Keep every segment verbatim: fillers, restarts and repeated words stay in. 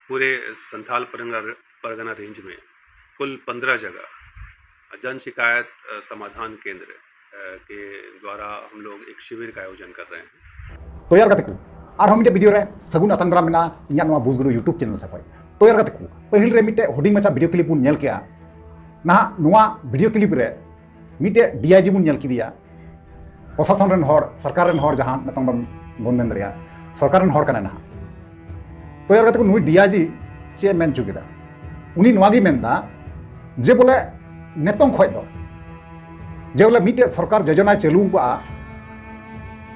पूरे संथाल परगना, परगना रेंज में कुल पंद्रह जगह जन शिकायत, अ, समाधान केंद्र, अ, के द्वारा हम लोग एक शिविर का आयोजन कर रहे हैं। ᱛᱚᱭᱟᱨ ᱜᱟᱛᱮ ᱠᱚ, ᱟᱨᱦᱚᱸ ᱢᱤᱫᱴᱮᱡ ᱵᱷᱤᱰᱤᱭᱳ ᱨᱮ ᱥᱟᱹᱜᱩᱱ ᱟᱛᱟᱝ ᱫᱟᱨᱟᱢ ᱢᱮᱱᱟᱜᱼᱟ ᱤᱧᱟᱹᱜ ᱱᱚᱣᱟ ᱵᱩᱡᱽ ᱜᱩᱰᱩ YouTube ᱪᱮᱱᱮᱞ ᱥᱮᱫ ᱠᱷᱚᱱ᱾ ᱛᱚᱭᱟᱨ ᱜᱟᱛᱮ ᱠᱚ, ᱯᱟᱹᱦᱤᱞ ᱨᱮ ᱢᱤᱫᱴᱮᱡ ᱦᱩᱰᱤᱧ ᱢᱟᱪᱷᱟ ᱵᱷᱤᱰᱤᱭᱳ ᱠᱞᱤᱯ ᱵᱚᱱ ᱧᱮᱞ ᱠᱮᱜᱼᱟ᱾ ᱱᱟᱦᱟᱜ ᱱᱚᱣᱟ ᱵᱷᱤᱰᱤᱭᱳ ᱠᱞᱤᱯ ᱨᱮ ᱢᱤᱫᱴᱮᱡ ᱰᱤᱟᱭᱡᱤ ᱵᱚᱱ ᱧᱮᱞ ᱠᱮᱫᱮᱭᱟ, ᱯᱨᱚᱥᱟᱥᱚᱱ ᱨᱮᱱ ᱦᱚᱲ, ᱥᱚᱨᱠᱟᱨ ᱨᱮᱱ ᱦᱚᱲ, ᱡᱟᱦᱟᱸ ᱱᱤᱛᱚᱝ ᱵᱚᱱ, ᱵᱚᱱ ᱢᱮᱱ ᱫᱟᱲᱮᱭᱟᱜᱼᱟ ᱥᱚᱨᱠᱟᱨ ᱨᱮᱱ ᱦᱚᱲ ᱠᱟᱱᱟᱭ ᱱᱟᱦᱟᱜ᱾ ᱛᱚᱭᱟᱨ ᱜᱟᱛᱮ ᱠᱚ, ᱱᱩᱭ ᱰᱤᱟᱭᱡᱤ ᱪᱮᱫ ᱮ ᱢᱮᱱ ᱦᱚᱪᱚ ᱠᱮᱫᱟ? ᱩᱱᱤ ᱱᱚᱣᱟ ᱜᱮᱭ ᱢᱮᱱᱫᱟ ᱡᱮ ᱵᱚᱞᱮ ᱱᱤᱛᱚᱝ ᱠᱷᱚᱡ ᱫᱚ ᱡᱮ ᱵᱚᱞᱮ ᱢᱤᱫᱴᱮᱡ ᱥᱚᱨᱠᱟᱨ ᱡᱳᱡᱚᱱᱟᱭ ᱪᱟᱹᱞᱩ ᱟᱠᱟᱫᱼᱟ,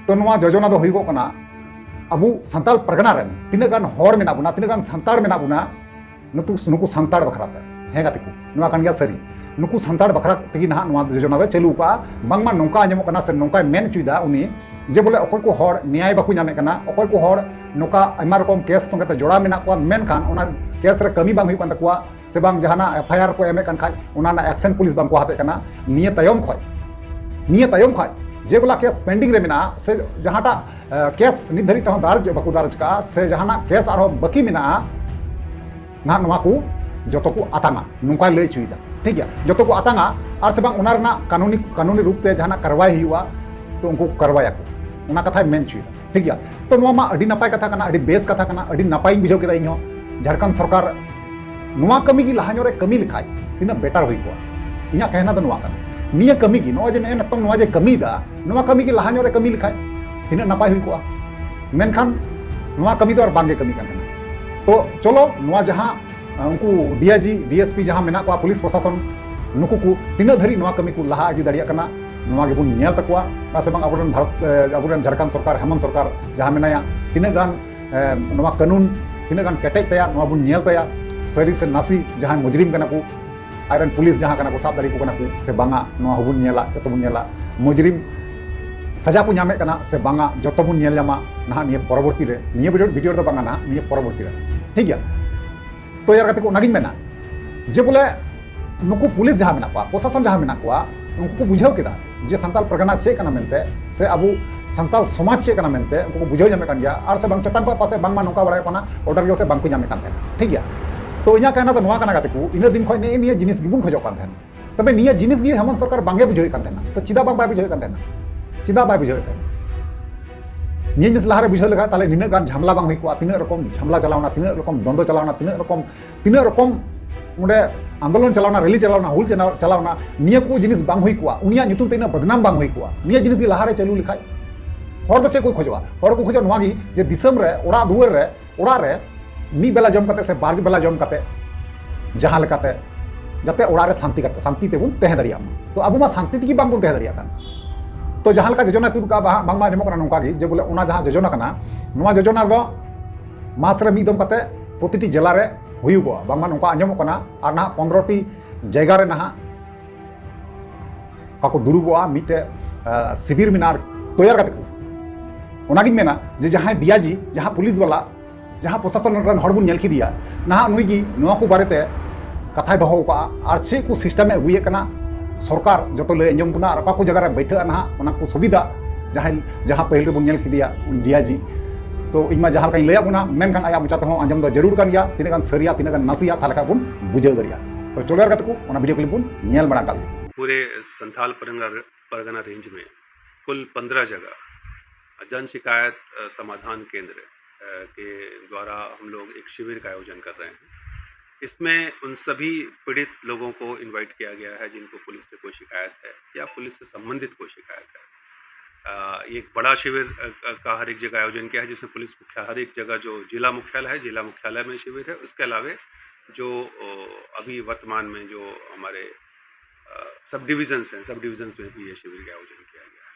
ᱛᱚ ᱱᱚᱣᱟ ᱡᱳᱡᱚᱱᱟ ᱫᱚ ᱦᱩᱭᱩᱜᱚᱜ ᱠᱟᱱᱟ ᱟᱵᱚ ᱥᱟᱱᱛᱟᱲ ᱯᱟᱨᱜᱟᱱᱟ ᱨᱮᱱ ᱛᱤᱱᱟᱹᱜ ᱜᱟᱱ ᱦᱚᱲ ᱢᱮᱱᱟᱜ ᱵᱚᱱᱟ, ᱛᱤᱱᱟᱹᱜ ᱜᱟᱱ ᱥᱟᱱᱛᱟᱲ ᱢᱮᱱᱟᱜ ᱵᱚᱱᱟ, ᱱᱩᱠᱩ, ᱱᱩᱠᱩ ᱥᱟᱱᱛᱟᱲ ᱵᱟᱠᱷᱨᱟ ᱛᱮ᱾ ᱦᱮᱸ ᱜᱟᱛᱮ ᱠᱚ, ᱱᱚᱣᱟ ᱠᱟᱱ ᱜᱮᱭᱟ ᱥᱟᱹᱨᱤ᱾ ᱱᱩᱠᱩ ᱥᱟᱱᱛᱟᱲ ᱵᱟᱠᱷᱨᱟ ᱛᱮᱜᱮ ᱱᱟᱦᱟᱜ ᱱᱚᱣᱟ ᱡᱳᱡᱚᱱᱟ ᱫᱚ ᱪᱟᱹᱞᱩ ᱟᱠᱟᱫᱼᱟ᱾ ᱵᱟᱝᱢᱟ ᱱᱚᱝᱠᱟ ᱟᱸᱡᱚᱢᱚᱜ ᱠᱟᱱᱟ ᱥᱮ ᱱᱚᱝᱠᱟᱭ ᱢᱮᱱ ᱦᱚᱪᱚᱭᱮᱫᱟ ᱩᱱᱤ ᱡᱮ ᱵᱚᱞᱮ ᱚᱠᱚᱭ ᱠᱚ ᱦᱚᱲ ᱱᱮᱭᱟᱭ ᱵᱟᱠᱚ ᱧᱟᱢᱮᱫ ᱠᱟᱱᱟ, ᱚᱠᱚᱭ ᱠᱚ ᱦᱚᱲ ᱱᱚᱝᱠᱟ ᱟᱭᱢᱟ ᱨᱚᱠᱚᱢ ᱠᱮᱥ ᱥᱚᱸᱜᱮ ᱛᱮ ᱡᱚᱲᱟᱣ ᱢᱮᱱᱟᱜ ᱠᱚᱣᱟ, ᱢᱮᱱᱠᱷᱟᱱ ᱚᱱᱟ ᱠᱮᱥ ᱨᱮ ᱠᱟᱹᱢᱤ ᱵᱟᱝ ᱦᱩᱭᱩᱜ ᱠᱟᱱ ᱛᱟᱠᱚᱣᱟ, ᱥᱮ ᱵᱟᱝ ᱡᱟᱦᱟᱱᱟᱜ ᱮᱯᱷ ᱟᱭ ᱟᱨ ᱠᱚ ᱮᱢᱮᱫ ᱠᱟᱱ ᱠᱷᱟᱡ ᱚᱱᱟ ᱨᱮᱱᱟᱜ ᱮᱠᱥᱮᱱ ᱯᱩᱞᱤᱥ ᱵᱟᱝ ᱠᱚ ᱦᱟᱛᱮᱫ ᱠᱟᱱᱟ᱾ ᱱᱤᱭᱟᱹ ᱛᱟᱭᱚᱢ ᱠᱷᱚᱡ, ᱱᱤᱭᱟᱹ ᱛᱟᱭᱚᱢ ᱠᱷᱚᱡ ᱡᱮ ᱵᱚᱞᱟ ᱠᱮᱥ ᱯᱮᱱᱰᱤᱝ ᱨᱮ ᱢᱮᱱᱟᱜᱼᱟ ᱥᱮ ᱡᱟᱦᱟᱸᱴᱟᱜ, ᱮ, ᱠᱮᱥ ᱱᱤᱛ ᱫᱷᱟᱹᱨᱤᱡ ᱛᱮᱦᱚᱸ ᱫᱟᱨᱡᱽ ᱵᱟᱠᱚ ᱫᱟᱨᱡᱽ ᱠᱟᱜᱼᱟ ᱥᱮ ᱡᱟᱦᱟᱱᱟᱜ ᱠᱮᱥ ᱟᱨᱦᱚᱸ ᱵᱟᱹᱠᱤ ᱢᱮᱱᱟᱜᱼᱟ, ᱱᱟᱦᱟᱜ ᱱᱚᱣᱟ ᱠᱚ ᱡᱚᱛᱚ ᱠᱚ ᱟᱛᱟᱝᱟ, ᱱᱚᱝᱠᱟᱭ ᱞᱟᱹᱭ ᱦᱚᱪᱚᱭᱮᱫᱟ᱾ ᱴᱷᱤᱠ ᱜᱮᱭᱟ, ᱡᱚᱛᱚ ᱠᱚ ᱟᱛᱟᱝᱟ, ᱟᱨ ᱥᱮ ᱵᱟᱝ ᱚᱱᱟ ᱨᱮᱱᱟᱜ ᱠᱟᱹᱱᱩᱱᱤ, ᱠᱟᱹᱱᱩᱱᱤ ᱨᱩᱯ ᱛᱮ ᱡᱟᱦᱟᱱᱟᱜ ᱠᱟᱨᱣᱟᱭ ᱦᱩᱭᱩᱜᱼᱟ, ᱛᱚ ᱩᱱᱠᱩ ᱠᱟᱨᱣᱟᱭᱟᱠᱚ, ᱚᱱᱟ ᱠᱟᱛᱷᱟᱭ ᱢᱮᱱ ᱦᱚᱪᱚᱭᱮᱫᱟ᱾ ᱴᱷᱤᱠ ᱜᱮᱭᱟ, ᱛᱚ ᱱᱚᱣᱟ ᱢᱟ ᱟᱹᱰᱤ ᱱᱟᱯᱟᱭ ᱠᱟᱛᱷᱟ ᱠᱟᱱᱟ, ᱟᱹᱰᱤ ᱱᱟᱯᱟᱭᱤᱧ ᱵᱩᱡᱷᱟᱹᱣ ᱠᱮᱫᱟ ᱤᱧ ᱦᱚᱸ᱾ ᱡᱷᱟᱲᱠᱷᱚᱸᱰ ᱥᱚᱨᱠᱟᱨ ᱱᱚᱣᱟ ᱠᱟᱹᱢᱤ ᱜᱮ ᱞᱟᱦᱟ ᱧᱚᱜ ᱨᱮ ᱠᱟᱹᱢᱤ ᱞᱮᱠᱷᱟᱡ ᱛᱤᱱᱟᱹᱜ ᱵᱮᱴᱟᱨ ᱦᱩᱭ ᱠᱚᱜᱼᱟ᱾ ᱤᱧᱟᱹᱜ ᱠᱟᱦᱱᱟ ᱫᱚ ᱱᱚᱣᱟ ᱠᱟᱱᱟ, ᱱᱤᱭᱟᱹ ᱠᱟᱹᱢᱤ ᱜᱮ, ᱱᱚᱜᱼᱚᱭ ᱡᱮ ᱱᱮᱜᱼᱮ ᱱᱤᱛᱚᱝ ᱱᱚᱣᱟ ᱡᱮ ᱠᱟᱹᱢᱤᱭᱮᱫᱟ, ᱱᱚᱣᱟ ᱠᱟᱹᱢᱤ ᱜᱮ ᱞᱟᱦᱟ ᱧᱚᱜ ᱨᱮ ᱠᱟᱹᱢᱤ ᱞᱮᱠᱷᱟᱡ ᱛᱤᱱᱟᱹᱜ ᱱᱟᱯᱟᱭ ᱦᱩᱭ ᱠᱚᱜᱼᱟ᱾ ᱢᱮᱱᱠᱷᱟᱱ ᱱᱚᱣᱟ ᱠᱟᱹᱢᱤ ᱫᱚ ᱟᱨ ᱵᱟᱝᱜᱮ ᱠᱟᱹᱢᱤ ᱠᱟᱱ ᱠᱟᱱᱟ᱾ ᱛᱚ ᱪᱚᱞᱚ, ᱱᱚᱣᱟ ᱡᱟᱦᱟᱸ, ᱟᱸ, ᱩᱱᱠᱩ ᱰᱤᱟᱭᱡᱤ, ᱰᱤᱮᱥᱯᱤ ᱡᱟᱦᱟᱸ ᱢᱮᱱᱟᱜ ᱠᱚᱣᱟ, ᱯᱩᱞᱤᱥ ᱯᱨᱚᱥᱟᱥᱚᱱ, ᱱᱩᱠᱩ ᱠᱚ ᱛᱤᱱᱟᱹᱜ ᱫᱷᱟᱹᱨᱤᱡ ᱱᱚᱣᱟ ᱠᱟᱹᱢᱤ ᱠᱚ ᱞᱟᱦᱟ ᱤᱫᱤ ᱫᱟᱲᱮᱭᱟᱜ ᱠᱟᱱᱟ, ᱱᱚᱣᱟ ᱜᱮᱵᱚᱱ ᱧᱮᱞ ᱛᱟᱠᱚᱣᱟ᱾ ᱟᱨ ᱥᱮ ᱵᱟᱝ ᱟᱵᱚᱨᱮᱱ ᱵᱷᱟᱨᱚᱛ, ᱮ, ᱟᱵᱚᱨᱮᱱ ᱡᱷᱟᱲᱠᱷᱚᱸᱰ ᱥᱚᱨᱠᱟᱨ, ᱦᱮᱢᱚᱱᱛ ᱥᱚᱨᱠᱟᱨ ᱡᱟᱦᱟᱸ ᱢᱮᱱᱟᱭᱟ, ᱛᱤᱱᱟᱹᱜ ᱜᱟᱱ, ᱮ, ᱱᱚᱣᱟ ᱠᱟᱹᱱᱩᱱ ᱛᱤᱱᱟᱹᱜ ᱜᱟᱱ ᱠᱮᱴᱮᱡ ᱛᱟᱭᱟ, ᱱᱚᱣᱟ ᱵᱚᱱ ᱧᱮᱞ ᱛᱟᱭᱟ᱾ ᱥᱟᱹᱨᱤ ᱥᱮ ᱱᱟᱥᱤ ᱡᱟᱦᱟᱸᱭ ᱢᱩᱡᱽᱨᱤᱢ ᱠᱟᱱᱟ ᱠᱚ, ᱟᱡᱨᱮᱱ ᱯᱩᱞᱤᱥ ᱡᱟᱦᱟᱸ ᱠᱟᱱᱟ ᱠᱚ, ᱥᱟᱵ ᱫᱟᱲᱮ ᱠᱚ ᱠᱟᱱᱟ ᱠᱚ ᱥᱮ ᱵᱟᱝᱟ, ᱱᱚᱣᱟ ᱦᱚᱸᱵᱚᱱ ᱧᱮᱞᱟ, ᱡᱚᱛᱚ ᱵᱚᱱ ᱧᱮᱞᱟ᱾ ᱢᱩᱡᱽᱨᱤᱢ ᱥᱟᱡᱟ ᱠᱚ ᱧᱟᱢᱮᱫ ᱠᱟᱱᱟ ᱥᱮ ᱵᱟᱝᱟ, ᱡᱚᱛᱚ ᱵᱚᱱ ᱧᱮᱞ ᱧᱟᱢᱟ ᱱᱟᱦᱟᱜ ᱱᱤᱭᱟᱹ ᱯᱚᱨᱚᱵᱚᱨᱛᱤ ᱨᱮ, ᱱᱤᱭᱟᱹ ᱵᱷᱤᱰᱤᱭᱳ, ᱵᱷᱤᱰᱤᱭᱳ ᱨᱮᱫᱚ ᱵᱟᱝᱟ, ᱱᱟᱦᱟᱜ ᱱᱤᱭᱟᱹ ᱯᱚᱨᱚᱵᱚᱨᱛᱤ ᱨᱮ᱾ ᱴᱷᱤᱠ ᱜᱮᱭᱟ? ᱛᱚ ᱭᱟᱨ ᱜᱟᱛᱮ ᱠᱚ, ᱚᱱᱟᱜᱤᱧ ᱢᱮᱱᱟ ᱡᱮ ᱵᱚᱞᱮ ᱱᱩᱠᱩ ᱯᱩᱞᱤᱥ ᱡᱟᱦᱟᱸ ᱢᱮᱱᱟᱜ ᱠᱚᱣᱟ, ᱯᱨᱚᱥᱟᱥᱚᱱ ᱡᱟᱦᱟᱸ ᱢᱮᱱᱟᱜ ᱠᱚᱣᱟ, ᱩᱱᱠᱩ ᱠᱚ ᱵᱩᱡᱷᱟᱹᱣ ᱠᱮᱫᱟ ᱡᱮ ᱥᱟᱱᱛᱟᱲ ᱯᱟᱨᱜᱟᱱᱟ ᱪᱮᱫ ᱠᱟᱱᱟ ᱢᱮᱱᱛᱮ, ᱥᱮ ᱟᱵᱚ ᱥᱟᱱᱛᱟᱲ ᱥᱚᱢᱟᱡᱽ ᱪᱮᱫ ᱠᱟᱱᱟ ᱢᱮᱱᱛᱮ ᱩᱱᱠᱩ ᱠᱚ ᱵᱩᱡᱷᱟᱹᱣ ᱧᱟᱢᱮᱫ ᱠᱟᱱ ᱜᱮᱭᱟ᱾ ᱟᱨ ᱥᱮ ᱵᱟᱝ ᱪᱮᱛᱟᱱ ᱠᱷᱚᱱ ᱯᱟᱥᱮᱡ ᱵᱟᱝᱢᱟ ᱱᱚᱝᱠᱟ ᱵᱟᱲᱟᱭᱚᱜ ᱠᱟᱱᱟ, ᱚᱨᱰᱟᱨ ᱜᱮ ᱥᱮ ᱵᱟᱝ ᱠᱚ ᱧᱟᱢᱮᱫ ᱠᱟᱱ ᱛᱟᱦᱮᱱᱟ, ᱴᱷᱤᱠ ᱜᱮᱭᱟ᱾ ᱛᱚ ᱤᱧᱟᱹᱜ ᱠᱟᱛᱷᱟ ᱫᱚ ᱱᱚᱣᱟ ᱠᱟᱱᱟ ᱜᱟᱛᱮ ᱠᱚ, ᱤᱱᱟᱹ ᱫᱤᱱ ᱠᱷᱚᱱ ᱱᱮᱜᱼᱮ ᱱᱤᱭᱟᱹ ᱡᱤᱱᱤᱥ ᱜᱮᱵᱚᱱ ᱠᱷᱚᱡᱚᱜ ᱠᱟᱱ ᱛᱟᱦᱮᱱᱟ᱾ ᱛᱚᱵᱮ ᱱᱤᱭᱟᱹ ᱡᱤᱱᱤᱥ ᱜᱮ ᱦᱮᱢᱚᱱᱛ ᱥᱚᱨᱠᱟᱨ ᱵᱟᱝ ᱮ ᱵᱩᱡᱷᱟᱹᱣᱮᱫ ᱠᱟᱱ ᱛᱟᱦᱮᱱᱟ᱾ ᱛᱚ ᱪᱮᱫᱟᱜ ᱵᱟᱝ ᱵᱟᱭ ᱵᱩᱡᱷᱟᱹᱣᱮᱫ ᱠᱟᱱ ᱛᱟᱦᱮᱱᱟ? ᱪᱮᱫᱟᱜ ᱵᱟᱭ ᱵᱩᱡᱷᱟᱹᱣᱮᱫ ᱛᱟᱦᱮᱱᱟ? ᱱᱤᱭᱟᱹ ᱡᱤᱱᱤᱥ ᱞᱟᱦᱟᱨᱮ ᱵᱩᱡᱷᱟᱹᱣ ᱞᱮᱠᱷᱟᱡ ᱛᱟᱦᱞᱮ ᱱᱤᱱᱟᱹᱜ ᱜᱟᱱ ᱡᱷᱟᱢᱞᱟ ᱵᱟᱝ ᱦᱩᱭ ᱠᱚᱜᱼᱟ, ᱛᱤᱱᱟᱹᱜ ᱨᱚᱠᱚᱢ ᱡᱷᱟᱢᱞᱟ ᱪᱟᱞᱟᱣᱱᱟ, ᱛᱤᱱᱟᱹᱜ ᱨᱚᱠᱚᱢ ᱫᱚᱱᱫᱚ ᱪᱟᱞᱟᱣᱱᱟ, ᱛᱤᱱᱟᱹᱜ ᱨᱚᱠᱚᱢ, ᱛᱤᱱᱟᱹᱜ ᱨᱚᱠᱚᱢ ᱚᱸᱰᱮ ᱟᱱᱫᱳᱞᱚᱱ ᱪᱟᱞᱟᱣᱱᱟ, ᱨᱮᱞᱤ ᱪᱟᱞᱟᱣᱱᱟ, ᱦᱩᱞ ᱪᱟᱞᱟᱣ-, ᱪᱟᱞᱟᱣᱱᱟ, ᱱᱤᱭᱟᱹ ᱠᱚ ᱡᱤᱱᱤᱥ ᱵᱟᱝ ᱦᱩᱭ ᱠᱚᱜᱼᱟ᱾ ᱩᱱᱤᱭᱟᱜ ᱧᱩᱛᱩᱢ ᱛᱮ ᱤᱱᱟᱹᱜ ᱵᱚᱫᱱᱟᱢ ᱵᱟᱝ ᱦᱩᱭ ᱠᱚᱜᱼᱟ᱾ ᱱᱤᱭᱟᱹ ᱡᱤᱱᱤᱥ ᱜᱮ ᱞᱟᱦᱟᱨᱮ ᱪᱟᱹᱞᱩ ᱞᱮᱠᱷᱟᱡ ᱦᱚᱲ ᱫᱚ ᱪᱮᱫ ᱠᱚ ᱠᱷᱚᱡᱚᱜᱼᱟ? ᱦᱚᱲ ᱠᱚ ᱠᱷᱚᱡᱚᱜᱼᱟ ᱱᱚᱣᱟ ᱜᱮ ᱡᱮ ᱫᱤᱥᱚᱢ ᱨᱮ, ᱚᱲᱟᱜ ᱫᱩᱣᱟᱹᱨ ᱨᱮ, ᱚᱲᱟᱜ ᱨᱮ ᱢᱤᱫ ᱵᱮᱞᱟ ᱡᱚᱢ ᱠᱟᱛᱮ ᱥᱮ ᱵᱟᱨ ᱵᱮᱞᱟ ᱡᱚᱢ ᱠᱟᱛᱮ ᱡᱟᱦᱟᱸ ᱞᱮᱠᱟᱛᱮ ᱡᱟᱛᱮ ᱚᱲᱟᱜ ᱨᱮ ᱥᱟᱱᱛᱤ ᱠᱟᱛᱮ, ᱥᱟᱱᱛᱤ ᱛᱮᱵᱚᱱ ᱛᱟᱦᱮᱸ ᱫᱟᱲᱮᱭᱟᱜ ᱢᱟ᱾ ᱛᱚ ᱟᱵᱚ ᱢᱟ ᱥᱟᱱᱛᱤ ᱛᱮᱜᱮ ᱵᱟᱝᱵᱚᱱ ᱛᱟᱦᱮᱸ ᱫᱟᱲᱮᱭᱟᱜ ᱠᱟᱱ᱾ ᱛᱚ ᱡᱟᱦᱟᱸ ᱞᱮᱠᱟ ᱡᱳᱡᱚᱱᱟ ᱛᱩᱫ ᱠᱟᱜᱼᱟ, ᱵᱟᱝ, ᱵᱟᱝᱢᱟ ᱟᱸᱡᱚᱢᱚᱜ ᱠᱟᱱᱟ ᱱᱚᱝᱠᱟ ᱜᱮ ᱡᱮ ᱵᱚᱞᱮ ᱚᱱᱟ ᱡᱟᱦᱟᱸ ᱡᱳᱡᱚᱱᱟ ᱠᱟᱱᱟ, ᱱᱚᱣᱟ ᱡᱳᱡᱚᱱᱟ ᱫᱚ ᱢᱟᱥ ᱨᱮ ᱢᱤᱫ ᱫᱚᱢ ᱠᱟᱛᱮ ᱯᱨᱚᱛᱤᱴᱤ ᱡᱮᱞᱟ ᱨᱮ ᱦᱩᱭᱩᱜᱚᱜᱼᱟ, ᱵᱟᱝᱢᱟ ᱱᱚᱝᱠᱟ ᱟᱸᱡᱚᱢᱚᱜ ᱠᱟᱱᱟ᱾ ᱟᱨ ᱱᱟᱦᱟᱜ ᱯᱚᱱᱨᱚ ᱴᱤ ᱡᱟᱭᱜᱟ ᱨᱮ ᱱᱟᱦᱟᱜ ᱚᱠᱟ ᱠᱚ ᱫᱩᱲᱩᱵᱚᱜᱼᱟ, ᱢᱤᱫᱴᱮᱡ, ᱟ, ᱥᱤᱵᱤᱨ ᱢᱮᱱᱟᱜᱼᱟ ᱟᱨ ᱛᱚᱭᱟᱨ ᱠᱟᱛᱮ ᱠᱚ᱾ ᱚᱱᱟᱜᱤᱧ ᱢᱮᱱᱟ ᱡᱮ ᱡᱟᱦᱟᱸᱭ ᱰᱤ ᱟᱭ ᱡᱤ, ᱡᱟᱦᱟᱸ ᱯᱩᱞᱤᱥ ᱵᱟᱞᱟ, ᱡᱟᱦᱟᱸ ᱯᱨᱚᱥᱟᱥᱚᱱ ᱨᱮᱱ ᱦᱚᱲ ᱵᱚᱱ ᱧᱮᱞ ᱠᱮᱫᱮᱭᱟ, ᱱᱟᱦᱟᱜ ᱱᱩᱭ ᱜᱮ ᱱᱚᱣᱟ ᱠᱚ ᱵᱟᱨᱮᱛᱮ ᱠᱟᱛᱷᱟᱭ ᱫᱚᱦᱚ ᱟᱠᱟᱫᱼᱟ ᱟᱨ ᱪᱮᱫ ᱠᱚ ᱥᱤᱥᱴᱮᱢ ᱮ ᱟᱹᱜᱩᱭᱮᱫ ᱠᱟᱱᱟ, ᱥᱚᱨᱠᱟᱨ ᱡᱚᱛᱚ ᱞᱟᱹᱭ ᱟᱸᱡᱚᱢ ᱵᱚᱱᱟ ᱟᱨ ᱚᱠᱟ ᱠᱚ ᱡᱟᱭᱜᱟ ᱨᱮ ᱵᱟᱹᱭᱴᱷᱟᱹᱜᱼᱟ ᱱᱟᱦᱟᱜ ᱚᱱᱟ ᱠᱚ ᱥᱩᱵᱤᱫᱷᱟ, ᱡᱟᱦᱟᱸᱭ, ᱡᱟᱦᱟᱸ ᱯᱟᱹᱦᱤᱞ ᱨᱮᱵᱚᱱ ᱧᱮᱞ ᱠᱮᱫᱮᱭᱟ ᱰᱤ ᱟᱭ ᱡᱤ᱾ ᱛᱚ ᱤᱧ ᱢᱟ ᱡᱟᱦᱟᱸ ᱞᱮᱠᱟᱧ ᱞᱟᱹᱭᱟᱫ ᱵᱚᱱᱟ, ᱢᱮᱱᱠᱷᱟᱱ ᱟᱭᱟᱜ ᱢᱚᱪᱟ ᱛᱮᱦᱚᱸ ᱟᱸᱡᱚᱢ ᱫᱚ ᱡᱟᱹᱨᱩᱲ ᱠᱟᱱ ᱜᱮᱭᱟ, ᱛᱤᱱᱟᱹᱜ ᱜᱟᱱ ᱥᱟᱹᱨᱤᱭᱟ, ᱛᱤᱱᱟᱹᱜ ᱜᱟᱱ ᱱᱟᱥᱮᱭᱟ, ᱛᱟᱦᱞᱮ ᱠᱷᱟᱱ ᱵᱚᱱ ᱵᱩᱡᱷᱟᱹᱣ ᱫᱟᱲᱮᱭᱟᱜᱼᱟ᱾ ᱛᱚ ᱪᱚᱞᱚ ᱭᱟᱨ ᱜᱟᱛᱮ ᱠᱚ, ᱚᱱᱟ ᱵᱷᱤᱰᱤᱭᱳ ᱠᱞᱤᱯ ᱵᱚᱱ ᱧᱮᱞ ᱢᱟᱲᱟᱝ ᱠᱟᱜ ᱞᱮᱜᱮ᱾ पूरे संथाल परंगा-, परगना रेंज में कुल पन्द्रह जगह जन शिकायत, अ, समाधान केंद्र, अ, के द्वारा हम लोग एक शिविर का आयोजन कर रहे हैं। इसमें उन सभी पीड़ित लोगों को इनवाइट किया गया है जिनको पुलिस से कोई शिकायत है या पुलिस से संबंधित कोई शिकायत है। अ, ये एक बड़ा शिविर, अ, अ, का हर एक जगह आयोजन किया है, जिसमें पुलिस मुख्या-, हर एक जगह जो जिला मुख्यालय है, जिला मुख्यालय में शिविर है। उसके अलावे जो, अ, अभी वर्तमान में जो हमारे, अ, सब डिवीजन्स हैं, सब डिवीजन्स में भी ये शिविर का आयोजन किया गया है।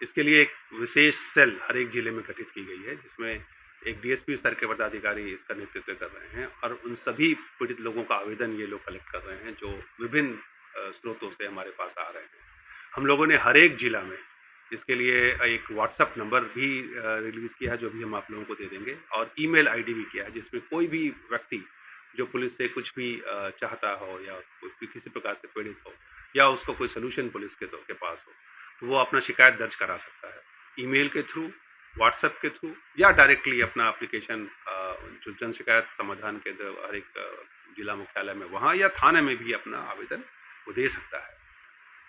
इसके लिए एक विशेष सेल हर एक जिले में गठित की गई है, जिसमें एक डी एस पी स्तर के पदाधिकारी इसका नेतृत्व कर रहे हैं और उन सभी पीड़ित लोगों का आवेदन ये लोग कलेक्ट कर रहे हैं, जो विभिन्न, अ, स्रोतों से हमारे पास आ रहे हैं। हम लोगों ने हर एक जिला में इसके लिए एक WhatsApp नंबर भी, अ, रिलीज किया है, जो भी हम आप लोगों को दे देंगे, और ईमेल आईडी भी किया है, जिसमें कोई भी व्यक्ति जो पुलिस से कुछ भी, अ, चाहता हो या कोई भी किसी प्रकार से पीड़ित हो, या उसका कोई सोल्यूशन पुलिस के, तो, के पास हो, तो वो अपना शिकायत दर्ज करा सकता है ईमेल के थ्रू, व्हाट्सएप के थ्रू, या डायरेक्टली अपना एप्लीकेशन जो जन शिकायत समाधान केंद्र हर एक जिला मुख्यालय में वहाँ या थाने में भी अपना आवेदन वो दे सकता है।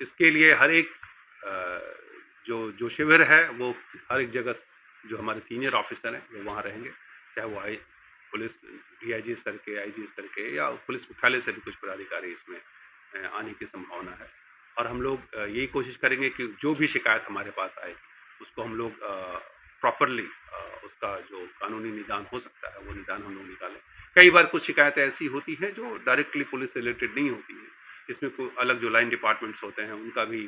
इसके लिए हर एक जो जो शिविर है वो हर एक जगह जो हमारे सीनियर ऑफिसर हैं वो वहाँ रहेंगे, चाहे वो आई पुलिस डीआईजी स्तर के, आईजी स्तर के, या पुलिस मुख्यालय से भी कुछ पदाधिकारी इसमें आने की संभावना है। और हम लोग यही कोशिश करेंगे कि जो भी शिकायत हमारे पास आएगी उसको हम लोग प्रॉपरली उसका जो कानूनी निदान हो सकता है वो निदान हम लोग निकालें। कई बार कुछ शिकायतें ऐसी होती हैं जो डायरेक्टली पुलिस से रिलेटेड नहीं होती है, इसमें कोई अलग जो लाइन डिपार्टमेंट्स होते हैं उनका भी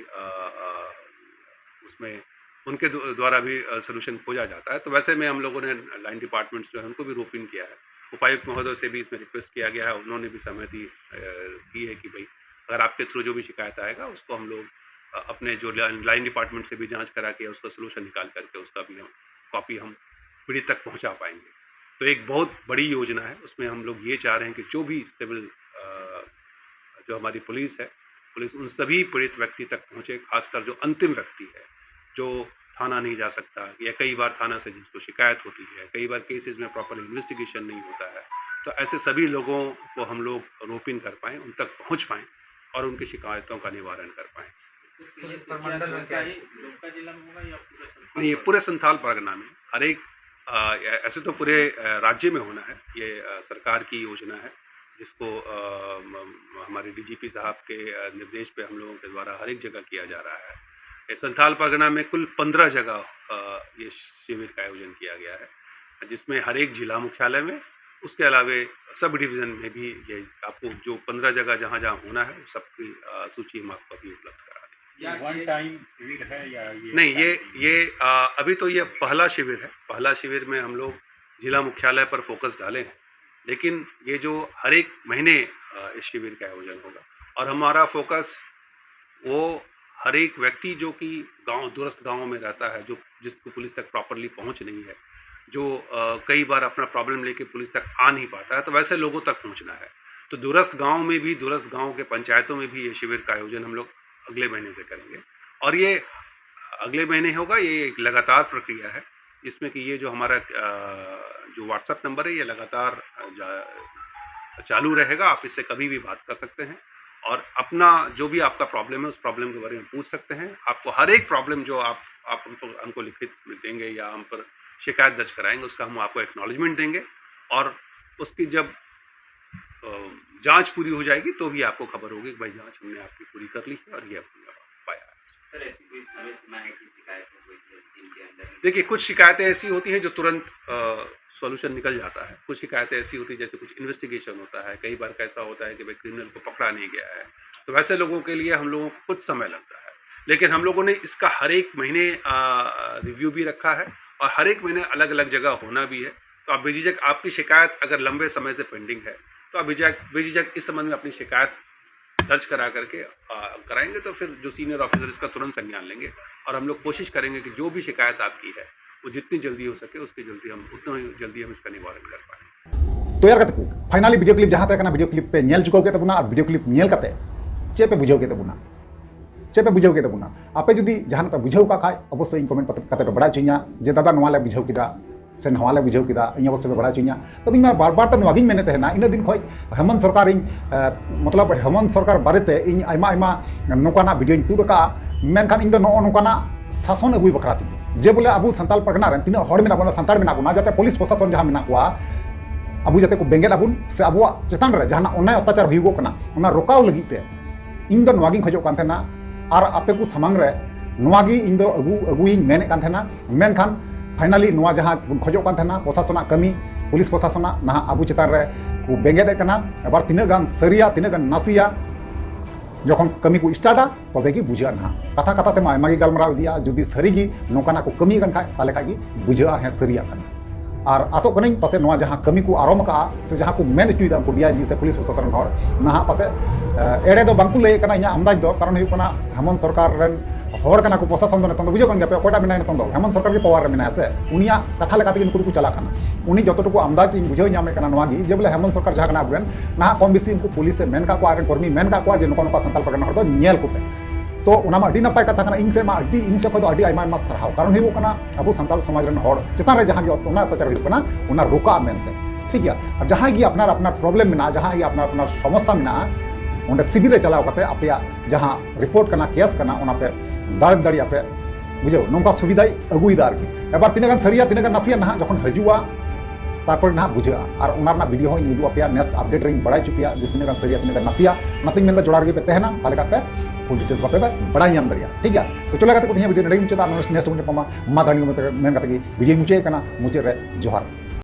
उसमें उनके द्वारा भी सोल्यूशन खोजा जाता है। तो वैसे में हम लोगों ने लाइन डिपार्टमेंट्स जो है उनको भी रोप इन किया है। उपायुक्त महोदय से भी इसमें रिक्वेस्ट किया गया है, उन्होंने भी सहमति की है कि भाई अगर आपके थ्रू जो भी शिकायत आएगा उसको हम लोग अपने जो लाइन डिपार्टमेंट से भी जांच करा के उसका सोल्यूशन निकाल करके उसका भी हम कॉपी हम पीड़ित तक पहुंचा पाएंगे। तो एक बहुत बड़ी योजना है, उसमें हम लोग ये चाह रहे हैं कि जो भी सिविल जो हमारी पुलिस है, पुलिस उन सभी पीड़ित व्यक्ति तक पहुंचे, खासकर जो अंतिम व्यक्ति है, जो थाना नहीं जा सकता या कई बार थाना से जिसको शिकायत होती है, कई बार केसेस में प्रॉपर इन्वेस्टिगेशन नहीं होता है, तो ऐसे सभी लोगों को हम लोग रोप इन कर पाएँ, उन तक पहुँच पाएँ और उनकी शिकायतों का निवारण कर पाएँ। प्रमंडल में क्या है? नहीं, ये पूरे संथाल परगना में हर एक ऐसे तो पूरे राज्य में होना है, ये सरकार की योजना है जिसको हमारे डीजीपी साहब के निर्देश पे हम लोगों के द्वारा हर एक जगह किया जा रहा है। संथाल परगना में कुल पंद्रह जगह ये शिविर का आयोजन किया गया है, जिसमें हर एक जिला मुख्यालय में, उसके अलावे सब डिवीजन में भी ये आपको जो पंद्रह जगह जहाँ जहाँ होना है, सबकी सूची हम आपको अभी उपलब्ध करा देंगे। वन टाइम शिविर है या ये नहीं? ये ये आ, अभी तो ये पहला शिविर है। पहला शिविर में हम लोग जिला मुख्यालय पर फोकस डाले हैं, लेकिन ये जो हर एक महीने इस शिविर का आयोजन होगा और हमारा फोकस वो हर एक व्यक्ति जो कि गांव, दूरस्थ गांवों में रहता है, जो जिसको पुलिस तक प्रॉपरली पहुंच नहीं है, जो कई बार अपना प्रॉब्लम लेके पुलिस तक आ नहीं पाता है, तो वैसे लोगों तक पहुंचना है। तो दूरस्थ गांव में भी, दूरस्थ गांव के पंचायतों में भी ये शिविर का आयोजन हम लोग अगले महीने से करेंगे। और ये अगले महीने होगा, ये एक लगातार प्रक्रिया है, जिसमें कि ये जो हमारा अ, जो WhatsApp नंबर है, ये लगातार अ, जा- चालू रहेगा। आप इससे कभी भी बात कर सकते हैं और अपना जो भी आपका प्रॉब्लम है, उस प्रॉब्लम के बारे में पूछ सकते हैं। आपको हर एक प्रॉब्लम जो आप आप हमको हमको लिखित में देंगे या हम पर शिकायत दर्ज कराएंगे, उसका हम आपको एक्नॉलेजमेंट देंगे। और उसकी जब अ, जांच पूरी हो जाएगी, तो भी आपको खबर होगी कि भाई, जांच हमने आपकी पूरी कर ली है और ये हमने पाया है। सर, ऐसी कोई समय सीमा है कि शिकायत हो गई है दिन के अंदर? देखिए, कुछ शिकायतें ऐसी होती हैं जो तुरंत सॉल्यूशन निकल जाता है। कुछ शिकायतें ऐसी होती हैं, जैसे कुछ इन्वेस्टिगेशन होता है, कई बार कैसा होता है कि भाई, क्रिमिनल को पकड़ा नहीं गया है, तो वैसे लोगों के लिए हम लोगों को कुछ समय लगता है। लेकिन हम लोगों ने इसका हर एक महीने रिव्यू भी रखा है और हर एक महीने अलग अलग जगह होना भी है। तो आप बेझिझक, आपकी शिकायत अगर लंबे समय से पेंडिंग है, तो आप बेझिझक बेझिझक इस संबंध में अपनी शिकायत दर्ज करा करके आ, कराएंगे, तो फिर जो सीनियर ऑफिसर इसका तुरंत संज्ञान लेंगे और हम लोग कोशिश करेंगे कि जो भी शिकायत आपकी है, वो जितनी जल्दी हो सके, उसकी जल्दी हम उतना ही जल्दी हम इसका निवारण कर पाएंगे। ᱛᱚᱭᱟᱨ ᱠᱟᱛᱮ ᱠᱚ ᱯᱷᱟᱭᱱᱟᱞᱤ ᱵᱷᱤᱰᱤᱭᱳ ᱠᱞᱤᱯ ᱡᱟᱦᱟᱸ ᱛᱟᱦᱮᱸ ᱠᱟᱱᱟ, ᱵᱷᱤᱰᱤᱭᱳ ᱠᱞᱤᱯ ᱯᱮ ᱧᱮᱞ ᱪᱩᱠᱟᱹᱣ ᱠᱮᱫ ᱛᱟᱵᱚᱱᱟ᱾ ᱟᱨ ᱵᱷᱤᱰᱤᱭᱳ ᱠᱞᱤᱯ ᱧᱮᱞ ᱠᱟᱛᱮ ᱪᱮᱫ ᱯᱮ ᱵᱩᱡᱷᱟᱹᱣ ᱠᱮᱫ ᱛᱟᱵᱚᱱᱟ? ᱪᱮᱫ ᱯᱮ ᱵᱩᱡᱷᱟᱹᱣ ᱠᱮᱫ ᱛᱟᱵᱚᱱᱟ? ᱟᱯᱮ ᱡᱩᱫᱤ ᱡᱟᱦᱟᱱᱟᱜ ᱯᱮ ᱵᱩᱡᱷᱟᱹᱣ ᱠᱟᱜ ᱠᱷᱟᱡ, ᱚᱵᱚᱥᱥᱳᱭ ᱤᱧ ᱠᱚᱢᱮᱱᱴ ᱠᱟᱛᱮ ᱯᱮ ᱵᱟᱲᱟᱭ ᱦᱚᱪᱚᱧᱟ ᱡᱮ, ᱫᱟᱫᱟ, ᱱᱚᱣᱟ ᱞᱮ ᱵᱩᱡᱷᱟᱹᱣ ᱠᱮᱫᱟ ᱥᱮ ᱱᱚᱣᱟ ᱞᱮ ᱵᱩᱡᱷᱟᱹᱣ ᱠᱮᱫᱟ, ᱤᱧ ᱚᱵᱚᱥᱥᱳᱭ ᱯᱮ ᱵᱟᱲᱟᱭ ᱦᱚᱪᱚᱧᱟ᱾ ᱛᱚᱵᱮ ᱤᱧ ᱢᱟ ᱵᱟᱨ ᱵᱟᱨ ᱛᱮ ᱱᱚᱣᱟ ᱜᱤᱧ ᱢᱮᱱᱮᱫ ᱛᱟᱦᱮᱱᱟ, ᱤᱱᱟᱹᱜ ᱫᱤᱱ ᱠᱷᱚᱡ ᱦᱮᱢᱚᱱᱛ ᱥᱚᱨᱠᱟᱨ ᱤᱧ, ᱮ, ᱢᱚᱛᱞᱚᱵ ᱦᱮᱢᱚᱱᱛ ᱥᱚᱨᱠᱟᱨ ᱵᱟᱨᱮᱛᱮ ᱤᱧ ᱟᱭᱢᱟ ᱟᱭᱢᱟ ᱱᱚᱝᱠᱟᱱᱟᱜ ᱵᱷᱤᱰᱤᱭᱳᱧ ᱛᱩᱫ ᱟᱠᱟᱫᱼᱟ, ᱢᱮᱱᱠᱷᱟᱱ ᱤᱧ ᱫᱚ ᱱᱚᱜᱼᱚ ᱱᱚᱝᱠᱟᱱᱟᱜ ᱥᱟᱥᱚᱱ ᱟᱹᱜᱩᱭ ᱵᱟᱠᱷᱨᱟ ᱛᱮᱜᱮ, ᱡᱮ ᱵᱚᱞᱮ ᱟᱵᱚ ᱥᱟᱱᱛᱟᱲ ᱯᱟᱨᱜᱟᱱᱟ ᱨᱮᱱ ᱛᱤᱱᱟᱹᱜ ᱦᱚᱲ ᱢᱮᱱᱟᱜ ᱵᱚᱱᱟ, ᱥᱟᱱᱛᱟᱲ ᱢᱮᱱᱟᱜ ᱵᱚᱱᱟ, ᱡᱟᱛᱮ ᱯᱩᱞᱤᱥ ᱯᱨᱚᱥᱟᱥᱚᱱ ᱡᱟᱦᱟᱸ ᱢᱮᱱᱟᱜ ᱠᱚᱣᱟ, ᱟᱵᱚ ᱡᱟᱛᱮ ᱠᱚ ᱵᱮᱸᱜᱮᱫ ᱟᱵᱚᱱ ᱥᱮ ᱟᱵᱚᱣᱟᱜ ᱪᱮᱛᱟᱱ ᱨᱮ ᱡᱟᱦᱟᱱᱟᱜ ᱚᱱᱭᱟᱭ ᱚᱛᱛᱟᱪᱟᱨ ᱦᱩᱭᱩᱜᱚᱜ ᱠᱟᱱᱟ, ᱚᱱᱟ ᱨᱚᱠᱟᱣ ᱞᱟᱹᱜᱤᱫ ᱛᱮ ᱤᱧ ᱫᱚ ᱱᱚᱣᱟ ᱜᱤᱧ ᱠᱷᱚᱡᱚᱜ ᱠᱟᱱ ᱛᱟᱦᱮᱱᱟ᱾ ᱟᱨ ᱟᱯᱮ ᱠᱚ ᱥᱟᱢᱟᱝ ᱨᱮ ᱱᱚᱣᱟ ᱜᱮ ᱤᱧ ᱫᱚ ᱟᱹᱜᱩ ᱟᱹᱜᱩᱭᱤᱧ ᱢᱮᱱᱮᱫ ᱠᱟᱱ ᱛᱟᱦᱮᱱᱟ᱾ ᱢᱮᱱᱠᱷᱟᱱ ᱯᱷᱟᱭᱱᱟᱞᱤ ᱱᱚᱣᱟ ᱡᱟᱦᱟᱸ ᱵᱚᱱ ᱠᱷᱚᱡᱚᱜ ᱠᱟᱱ ᱛᱟᱦᱮᱱᱟ, ᱯᱨᱚᱥᱟᱥᱚᱱᱟᱜ ᱠᱟᱹᱢᱤ, ᱯᱩᱞᱤᱥ ᱯᱨᱚᱥᱟᱥᱚᱱᱟᱜ ᱱᱟᱦᱟᱜ ᱟᱵᱚ ᱪᱮᱛᱟᱱ ᱨᱮ ᱠᱚ ᱵᱮᱸᱜᱮᱫ ᱮᱫ ᱠᱟᱱᱟ᱾ ᱟᱵᱟᱨ ᱛᱤᱱᱟᱹᱜ ᱜᱟᱱ ᱥᱟᱹᱨᱤᱭᱟ, ᱛᱤᱱᱟᱹᱜ ᱜᱟᱱ ᱱᱟᱥᱮᱭᱟ, ᱡᱚᱠᱷᱚᱱ ᱠᱟᱹᱢᱤ ᱠᱚ ᱥᱴᱟᱨᱴᱟ, ᱛᱚᱵᱮ ᱜᱮ ᱵᱩᱡᱷᱟᱹᱜᱼᱟ ᱱᱟᱦᱟᱜ᱾ ᱠᱟᱛᱷᱟ ᱠᱟᱛᱷᱟ ᱛᱮᱢᱟ ᱟᱭᱢᱟ ᱜᱮ ᱜᱟᱞᱢᱟᱨᱟᱣ ᱤᱫᱤᱜᱼᱟ, ᱡᱩᱫᱤ ᱥᱟᱹᱨᱤ ᱜᱮ ᱱᱚᱝᱠᱟᱱᱟᱜ ᱠᱚ ᱠᱟᱹᱢᱤᱭᱮᱫ ᱠᱟᱱ ᱠᱷᱟᱡ, ᱛᱟᱦᱞᱮ ᱠᱷᱟᱡ ᱜᱮ ᱵᱩᱡᱷᱟᱹᱜᱼᱟ, ᱦᱮᱸ, ᱥᱟᱹᱨᱤᱭᱟᱜ ᱠᱟᱱᱟ᱾ ᱟᱨ ᱟᱥᱚᱜ ᱠᱟᱹᱱᱟᱹᱧ ᱯᱟᱥᱮᱡ ᱱᱚᱣᱟ ᱡᱟᱦᱟᱸ ᱠᱟᱹᱢᱤ ᱠᱚ ᱟᱨᱚᱢ ᱟᱠᱟᱫᱼᱟ ᱥᱮ ᱡᱟᱦᱟᱸ ᱠᱚ ᱢᱮᱱ ᱦᱚᱪᱚᱭᱮᱫᱟ ᱩᱱᱠᱩ ᱰᱤᱟᱭᱡᱤ ᱥᱮ ᱯᱩᱞᱤᱥ ᱯᱨᱚᱥᱟᱥᱚᱱ ᱨᱮᱱ ᱦᱚᱲ, ᱱᱟᱦᱟᱜ ᱯᱟᱥᱮᱡ, ᱮ, ᱮᱲᱮ ᱫᱚ ᱵᱟᱝᱠᱚ ᱞᱟᱹᱭᱮᱫ ᱠᱟᱱᱟ᱾ ᱤᱧᱟᱹᱜ ᱟᱢᱫᱟᱡᱽ ᱫᱚ, ᱠᱟᱨᱚᱱ ᱦᱩᱭᱩᱜ ᱠᱟᱱᱟ ᱦᱮᱢᱚᱱᱛ ᱥᱚᱨᱠᱟᱨ ᱨᱮᱱ ᱦᱚᱲ ᱠᱟᱱᱟ ᱠᱚ, ᱯᱨᱚᱥᱟᱥᱚᱱ ᱫᱚ ᱱᱤᱛᱚᱝ ᱫᱚ ᱵᱩᱡᱷᱟᱹᱜ ᱠᱟᱱ ᱜᱮᱭᱟ ᱯᱮ, ᱚᱠᱚᱭᱴᱟᱜ ᱢᱮᱱᱟᱭᱟ ᱱᱤᱛᱚᱝ ᱫᱚ? ᱦᱮᱢᱚᱱᱛ ᱥᱚᱨᱠᱟᱨ ᱜᱮ ᱯᱟᱣᱟᱨ ᱨᱮ ᱢᱮᱱᱟᱭᱟ ᱥᱮ, ᱩᱱᱤᱭᱟᱜ ᱠᱟᱛᱷᱟ ᱞᱮᱠᱟ ᱛᱮᱜᱮ ᱱᱩᱠᱩ ᱫᱚᱠᱚ ᱪᱟᱞᱟᱜ ᱠᱟᱱᱟ᱾ ᱩᱱᱤ ᱡᱚᱛᱚᱴᱩᱠᱩ ᱟᱢᱫᱟᱡᱽ ᱤᱧ ᱵᱩᱡᱷᱟᱹᱣ ᱧᱟᱢᱮᱫ ᱠᱟᱱᱟ ᱱᱚᱣᱟ ᱜᱮ ᱡᱮ ᱵᱚᱞᱮ ᱦᱮᱢᱚᱱᱛ ᱥᱚᱨᱠᱟᱨ ᱡᱟᱦᱟᱸ ᱠᱟᱱᱟ ᱟᱵᱚᱨᱮᱱ ᱱᱟᱦᱟᱜ ᱠᱚᱢ ᱵᱮᱥᱤ ᱩᱱᱠᱩ ᱯᱩᱞᱤᱥ ᱮ ᱢᱮᱱ ᱠᱟᱜ ᱠᱚᱣᱟ, ᱟᱡ ᱨᱮᱱ ᱠᱚᱨᱢᱤ ᱢᱮᱱ ᱠᱟᱜ ᱠᱚᱣᱟ ᱡᱮ ᱱᱚᱝᱠᱟ ᱱᱚᱝᱠᱟ ᱥᱟᱱᱛᱟᱲ ᱯᱟᱨᱜᱟᱱᱟ ᱦᱚᱲ ᱫᱚ ᱧᱮᱞ ᱠᱚᱯᱮ᱾ ᱛᱚ ᱚᱱᱟ ᱢᱟ ᱟᱹᱰᱤ ᱱᱟᱯᱟᱭ ᱠᱟᱛᱷᱟ ᱠᱟᱱᱟ, ᱤᱧ ᱥᱮᱫ ᱢᱟ ᱟᱹᱰᱤ, ᱤᱧ ᱥᱮᱫ ᱠᱷᱚᱱ ᱫᱚ ᱟᱹᱰᱤ ᱟᱭᱢᱟ ᱟᱭᱢᱟ ᱥᱟᱨᱦᱟᱣ, ᱠᱟᱨᱚᱱ ᱦᱩᱭᱩᱜ ᱠᱟᱱᱟ ᱟᱵᱚ ᱥᱟᱱᱛᱟᱲ ᱥᱚᱢᱟᱡᱽ ᱨᱮᱱ ᱦᱚᱲ ᱪᱮᱛᱟᱱ ᱨᱮ ᱡᱟᱦᱟᱸ ᱜᱮ ᱚᱱᱟ ᱚᱛᱛᱟᱪᱟᱨ ᱦᱩᱭᱩᱜ ᱠᱟᱱᱟ ᱚᱱᱟ ᱨᱚᱠᱟᱜ ᱢᱮᱱᱛᱮ, ᱴᱷᱤᱠ ᱜᱮᱭᱟ? ᱟᱨ ᱡᱟᱦᱟᱸᱭ ᱜᱮ ᱟᱯᱱᱟᱨ ᱟᱯᱱᱟᱨ ᱯᱨᱚᱵᱞᱮᱢ ᱢᱮᱱᱟᱜᱼᱟ, ᱡᱟᱦᱟᱸᱭ ᱜᱮ ᱟᱯᱱᱟᱨ ᱟᱯᱱᱟᱨ ᱥᱚᱢᱚᱥᱥᱟ ᱢᱮᱱᱟᱜᱼᱟ, ᱚᱸᱰᱮ ᱥᱤᱵᱤᱨ ᱨᱮ ᱪᱟᱞᱟᱣ ᱠᱟᱛᱮ ᱟᱯᱮᱭᱟᱜ ᱡᱟᱦᱟᱸ ᱨᱤᱯᱳᱨᱴ ᱠᱟᱱᱟ, ᱠᱮᱥ ᱠᱟᱱᱟ, ᱚᱱᱟ ᱯᱮ ᱫᱟᱲᱮ ᱫᱟᱲᱮᱭᱟᱜ ᱯᱮ, ᱵᱩᱡᱷᱟᱹᱣ, ᱱᱚᱝᱠᱟ ᱥᱩᱵᱤᱫᱷᱟᱭ ᱟᱹᱜᱩᱭᱮᱫᱟ ᱟᱨᱠᱤ᱾ ᱮᱵᱟᱨ ᱛᱤᱱᱟᱹᱜ ᱜᱟᱱ ᱥᱟᱹᱨᱤᱭᱟ, ᱛᱤᱱᱟᱹᱜ ᱜᱟᱱ ᱱᱟᱥᱮᱭᱟ ᱱᱟᱦᱟᱜ ᱡᱚᱠᱷᱚᱱ ᱦᱤᱡᱩᱜᱼᱟ, ᱛᱟᱨᱯᱚᱨᱮ ᱱᱟᱦᱟᱜ ᱵᱩᱡᱷᱟᱹᱜᱼᱟ᱾ ᱟᱨ ᱚᱱᱟ ᱨᱮᱱᱟᱜ ᱵᱷᱤᱰᱤᱭᱳ ᱦᱚᱸ ᱤᱧ ᱩᱫᱩᱜ ᱟᱯᱮᱭᱟ, ᱱᱮᱠᱥᱴ ᱟᱯᱰᱮᱴ ᱨᱮᱧ ᱵᱟᱲᱟᱭ ᱦᱚᱪᱚ ᱯᱮᱭᱟ ᱡᱮ ᱛᱤᱱᱟᱹᱜ ᱜᱟᱱ ᱥᱟᱹᱨᱤᱭᱟ, ᱛᱤᱱᱟᱹᱜ ᱜᱟᱱ ᱱᱟᱥᱮᱭᱟ᱾ ᱚᱱᱟᱛᱮᱧ ᱢᱮᱱᱫᱟ ᱡᱚᱲᱟᱣ ᱨᱮᱜᱮ ᱯᱮ ᱛᱟᱦᱮᱱᱟ, ᱛᱟᱦᱚᱞᱮ ᱠᱷᱟᱱ ᱯᱮ ᱯᱷᱩᱞ ᱰᱤᱴᱮᱞᱥ ᱵᱟᱯᱮ ᱵᱟᱲᱟᱭ ᱧᱟᱢ ᱫᱟᱲᱮᱭᱟᱜᱼᱟ, ᱴᱷᱤᱠ ᱜᱮᱭᱟ? ᱛᱚ ᱪᱚᱞᱚ ᱜᱟᱛᱮ ᱠᱚ, ᱛᱮᱦᱮᱧ ᱵᱷᱤᱰᱤᱭᱳ ᱱᱚᱰᱮ ᱜᱮᱧ ᱢᱩᱪᱟᱹᱫᱟ, ᱟᱨ ᱱᱮᱠᱥᱴ ᱵᱚᱱ ᱧᱟᱯᱟᱢᱟ᱾ ᱢᱟ ᱛᱟᱦᱞᱮ ᱱᱤᱭᱟᱹ ᱢᱮᱱ ᱠᱟᱛᱮ ᱜᱮ ᱵᱷᱤᱰᱤᱭᱳᱧ ᱢᱩᱪᱟᱹᱫ ᱠᱟᱱᱟ, ᱢᱩᱪᱟᱹᱫ ᱨᱮ ᱡᱚᱦᱟᱨ᱾